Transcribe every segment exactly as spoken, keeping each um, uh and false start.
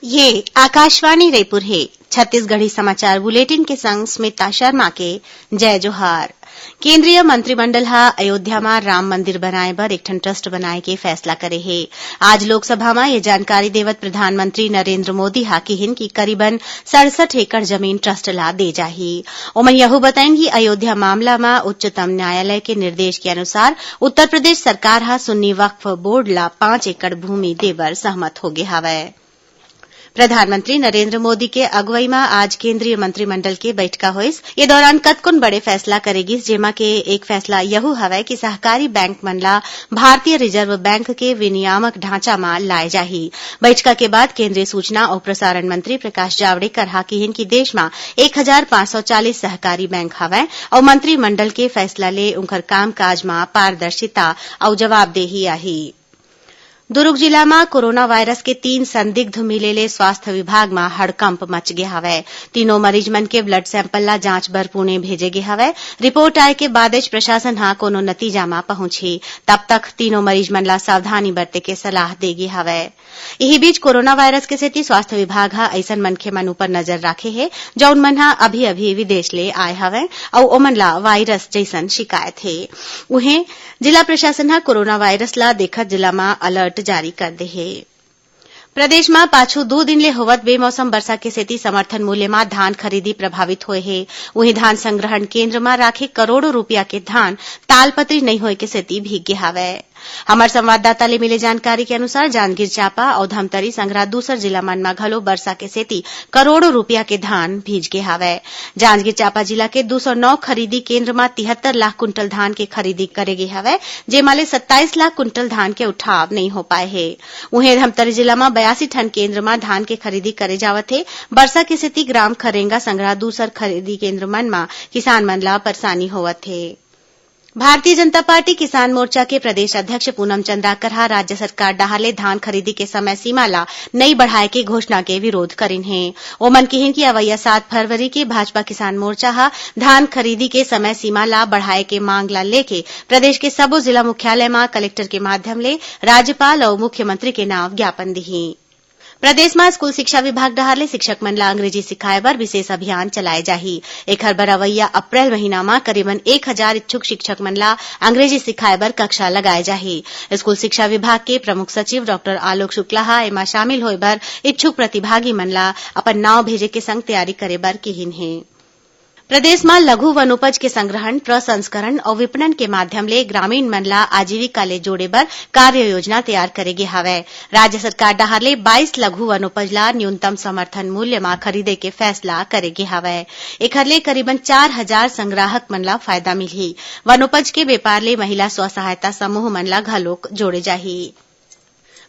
ये आकाशवाणी रायपुर हे। छत्तीसगढ़ी समाचार बुलेटिन के संग स्मिता शर्मा के जय जोहार। केंद्रीय मंत्रिमंडल ह अयोध्या म राम मंदिर बनाए बर एक ठन ट्रस्ट बनाए के फैसला करे हे। आज लोकसभा म ये जानकारी देवत प्रधानमंत्री नरेंद्र मोदी ह किहिन कि करीबन सड़सठ एकड़ जमीन ट्रस्ट ला दे जाही। ओमन यहू बताइन कि अयोध्या मामला म उच्चतम न्यायालय के निर्देश के अनुसार उत्तर प्रदेश सरकार ह सुन्नी वक्फ बोर्ड ला पाँच एकड़ भूमि दे बर सहमत होगे हवय। प्रधानमंत्री नरेंद्र मोदी के अगुवई म आज केंद्रीय मंत्रिमंडल के बइठका होइस। ये दौरान कतकोन बड़े फैसला करे गिस, जेमा के एक फैसला यहू हवय कि सहकारी बैंक मन ला भारतीय रिजर्व बैंक के विनियामक ढांचा म लाए जाही। बइठका के बाद केंद्रीय सूचना अउ प्रसारण मंत्री प्रकाश जावड़ेकर ह किहिन कि देश म एक हजार पाँच सौ चालीस सहकारी बैंक हवय अउ मंत्रिमंडल के फैसला ले उंखर कामकाज म पारदर्शिता अउ जवाबदेही आही। दुरूग जिला म कोरोना वायरस के तीन संदिग्ध मिले ले स्वास्थ्य विभाग म हड़कंप मच गे हवय। तीनों मरीज मन के ब्लड सैंपल ला जांच बर पुणे भेजे गे हवय। रिपोर्ट आए के बादेच प्रशासन ह कोनो नतीजा म पहुंचही। तब तक तीनों मरीज मन ला सावधानी बरते के सलाह दे गे हवय। इही बीच कोरोना वायरस के सेती स्वास्थ्य विभाग ह अइसन मनखे मन ऊपर नजर राखे हे, जउन मन ह अभी-अभी विदेश ले आए हवय अउ ओमन ला वायरस जइसन शिकायत हे। उहें, जिला प्रशासन ह कोरोना वायरस ला देखत जिला म अलर्ट जारी कर दे हे। प्रदेश म पाछू दू दिन ले होवत बेमौसम बरसा के सेती समर्थन मूल्य म धान खरीदी प्रभावित होए हे। उहें, धान संग्रहण केंद्र म राखे करोड़ों रूपिया के धान तालपत्री नइ होए के सेती भीग गे हवय। हमर संवाददाता ले मिले जानकारी के अनुसार, जांजगीर चांपा अउ धमतरी संघरा दूसर जिला मन म घलो बरसा के सेती करोड़ों रूपिया के धान भीज गे हावय। जांजगीर चांपा जिला के दू सौ नौ खरीदी केंद्र म तिहत्तर लाख कुंटल धान के खरीदी करे गे हावय, जेमा ले सत्ताईस लाख कुंटल धान के उठाव नइ हो पाए हे। उहें, धमतरी जिला म बयासी ठन केंद्र म धान के खरीदी करे जावत हे। बरसा के सेती ग्राम खरेंगा संघरा दूसर खरीदी केंद्र मन म किसान मन ला परेशानी होवत हे। भारतीय जनता पार्टी किसान मोर्चा के प्रदेश अध्यक्ष पूनम चंद्राकर ह राज्य सरकार डहार ले धान खरीदी के समय सीमा ला नइ बढ़ाए के घोषणा के विरोध करिन हे। ओमन किहिन कि अवइया सात फरवरी के भाजपा किसान मोर्चा ह धान खरीदी के समय सीमा ला बढ़ाए के मांग ला लेके प्रदेश के सबो जिला मुख्यालय म कलेक्टर के माध्यम ले राज्यपाल अउ मुख्यमंत्री के नांव ज्ञापन दिही। प्रदेश म स्कूल शिक्षा विभाग डहार ले शिक्षक मन ला अंग्रेजी सिखाए बर विशेष अभियान चलाए जाही। एखर बर अवइया अप्रैल महीना म करीबन एक हजार इच्छुक शिक्षक मन ला अंग्रेजी सिखाए बर कक्षा लगाए जाही। स्कूल शिक्षा विभाग के प्रमुख सचिव डॉक्टर आलोक शुक्ला ह एमा शामिल होए बर इच्छुक प्रतिभागी मन ला अपन नांव भेजे के संग तैयारी करे बर किहिन हे। प्रदेश म लघु वनोपज के संग्रहण, प्रसंस्करण अउ विपणन के माध्यम ले ग्रामीण मन ला आजीविका ले जोड़े बर कार्य योजना तैयार करे गे हावय। राज्य सरकार डहार ले बाईस लघु वनोपज ला न्यूनतम समर्थन मूल्य म खरीदे के फैसला करे गे हावय। एखर ले करीबन चार हजार संग्राहक मन ला फायदा मिलही। वनोपज के बेपार ले महिला स्व सहायता समूह मन ला घलोक जोड़े जाही।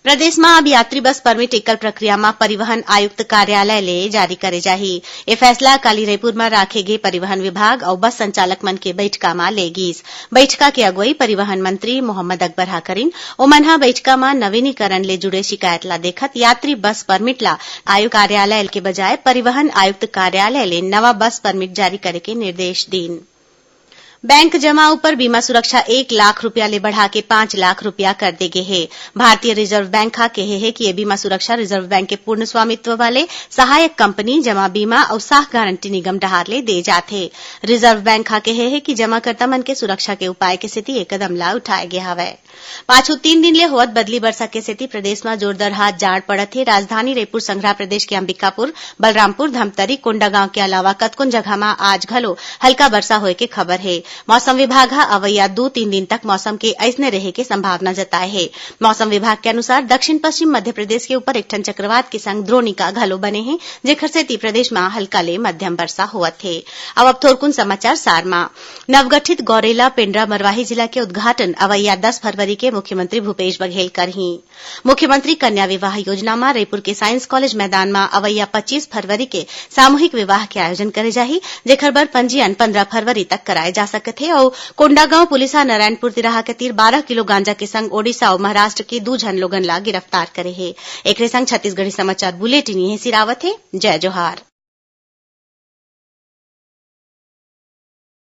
प्रदेश म अब यात्री बस परमिट एकल प्रक्रिया म परिवहन आयुक्त कार्यालय ले जारी करे जाही। ए फैसला काली रईपुर म राखे गे परिवहन विभाग अउ बस संचालक मन के बइठका म ले गीस। बइठका के अगुवई परिवहन मंत्री मोहम्मद अकबर ह करिन। ओमन ह बइठका म नवीनीकरण ले जुड़े शिकायत ला देखत यात्री बस परमिट ला आयुक्त कार्यालय के बजाय परिवहन आयुक्त कार्यालय ले नवा बस परमिट जारी करे के निर्देश दीन। बैंक जमा ऊपर बीमा सुरक्षा एक लाख रुपया ले बढ़ा के पाँच लाख रुपया कर दे गे हे। भारतीय रिजर्व बैंक ह केहे हे कि ये बीमा सुरक्षा रिजर्व बैंक के पूर्ण स्वामित्व वाले सहायक कंपनी, जमा बीमा अउ साख गारंटी निगम डहार ले दे जाथे। रिजर्व बैंक ह केहे हे कि जमाकर्ता मन के सुरक्षा के उपाय के सेती ये कदम ला उठाए गे हवय। पाछू तीन दिन ले होवत बदली बरसा के सेती प्रदेश म जोरदार हाथ जाड़ पड़त हे। राजधानी रईपुर संघरा प्रदेश के अंबिकापुर, बलरामपुर, धमतरी, कोंडागांव के अलावा कतकोन जगह म आज घलो हल्का बरसा होए के खबर हे। मौसम विभाग ह अवइया दू तीन दिन तक मौसम के अइसने रहे के संभावना जताए हे। मौसम विभाग के अनुसार दक्षिण पश्चिम मध्य प्रदेश के ऊपर एक ठन चक्रवात के संग द्रोणिका घलो बने हे, जेखर सेती प्रदेश म हल्का ले मध्यम बरसा होवत हे। अब, अब थोरकुन समाचार सार म। नवगठित गौरेला पेंड्रा मरवाही जिला के उद्घाटन अवइया दस फरवरी के मुख्यमंत्री भूपेश बघेल करही। मुख्यमंत्री कन्या विवाह योजना म रईपुर के साइंस कॉलेज मैदान म अवइया पच्चीस फरवरी के सामूहिक विवाह के आयोजन करे जाही, जेखर बर पंजीयन पंद्रह फरवरी तक कराए जा सकत हे अउ कोंडागांव पुलिस ह नारायणपुर तिराहा के तीर बारह किलो गांजा के संग ओडिशा अउ महाराष्ट्र के दू झन लोगन ला गिरफ्तार करे हे। एकरे संग छत्तीसगढ़ी समाचार बुलेटिन इहें सिरावत हे। जय जोहार।